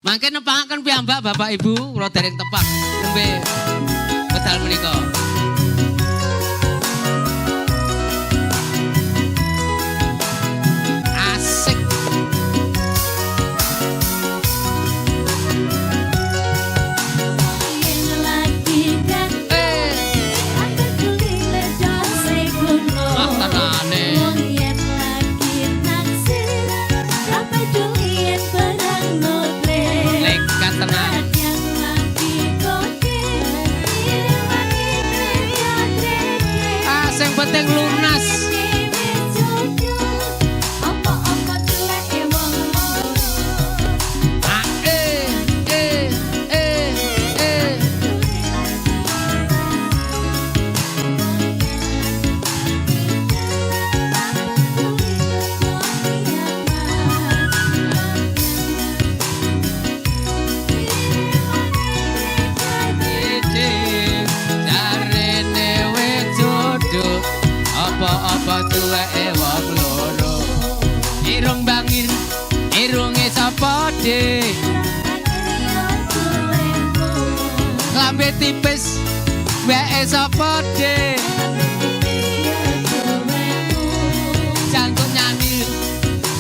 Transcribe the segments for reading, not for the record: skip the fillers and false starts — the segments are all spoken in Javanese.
Mangke nepangaken piyambak Bapak Ibu, kula dereng tepak nembe wedal menika. Asik. Ah, tenane. Lekat tenan. Ah, sing penting lunas. Ah, eh, eh, eh, eh. Jarene wis jodoh, apa-apa duweke wong loro. Irung bangir, irunge sapa dik? Lambe tipis, weke sapa dik? Janggut nyanil,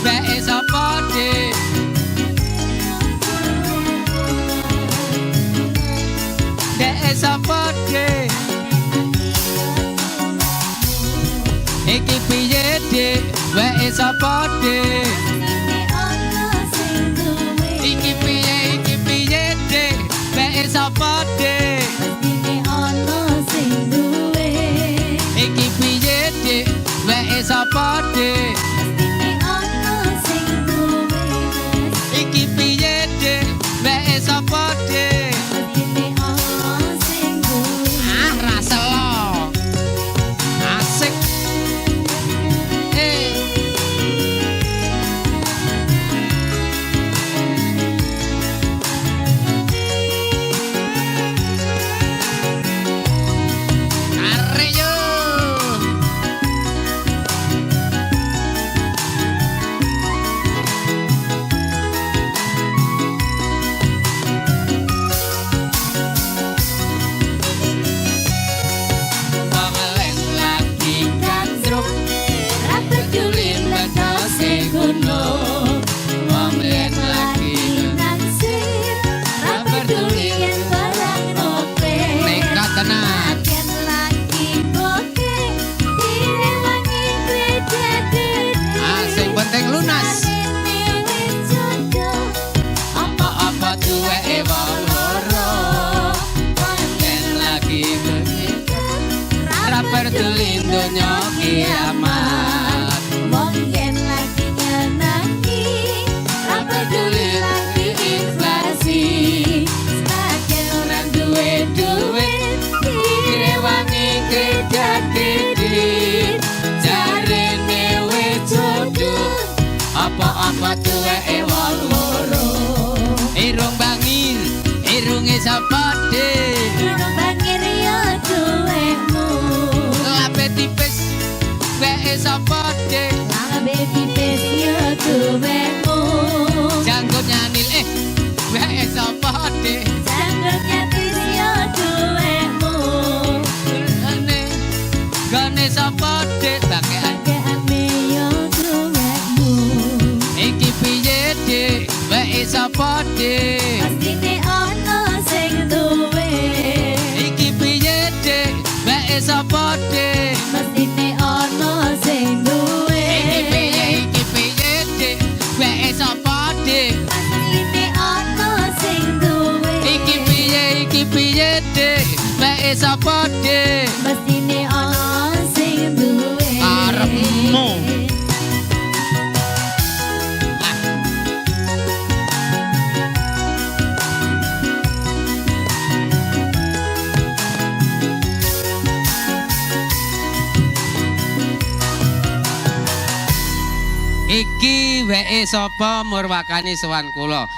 weke sapa dik? Deke sapa dik? Iki piye dik? Weke sapa dik? Iki piye dik? Weke sapa dik? Iki piye dik? Weke sapa dik? Iki piye dik? Weke sapa dik? Ah, raselo. Asik. Eh. Tarik yo. Wong lagi gandrung, ra peduli mbedose gunung. Wong yen lagi Naksir, ra peduli yen barang nope. Nekat tenan. Yen lagi boke, direwangi kredit. Ah, sing penting lunas. Apa-apa duweke wong loro. Yen lagi ra peduli donya kiamat. Wong yen lagi nyenangi, ra peduli lagi inflasi. Senajan ora duwe duit, Direwangi kredit, jarene wis jodoh, apa-apa duweke wong loro. Irung bangir, irunge sapa dik? Irung bangir ya duwekmu. Lape tipis, weke sapa dik? Lambe tipis ya duwekmu. Janggut nyanil, weke sapa dik? Janggut nyatis ya duwekmu. Gane, gane sapa dik? Bakean Bakeane ya duwekmu. Iki piye dik? Weke sapa dik? Pastine ana sing duwe. Iki piye dik? Weke sapa dik? Mestine ana sing duwe. Iki piye dik? Weke sapa dik? Pastine ana sing duwe. Iki piye dik? Weke sapa dik? Mestine ana sing duwe. Karepmu. Ah. Iki weke sapa murwakani sowan kula.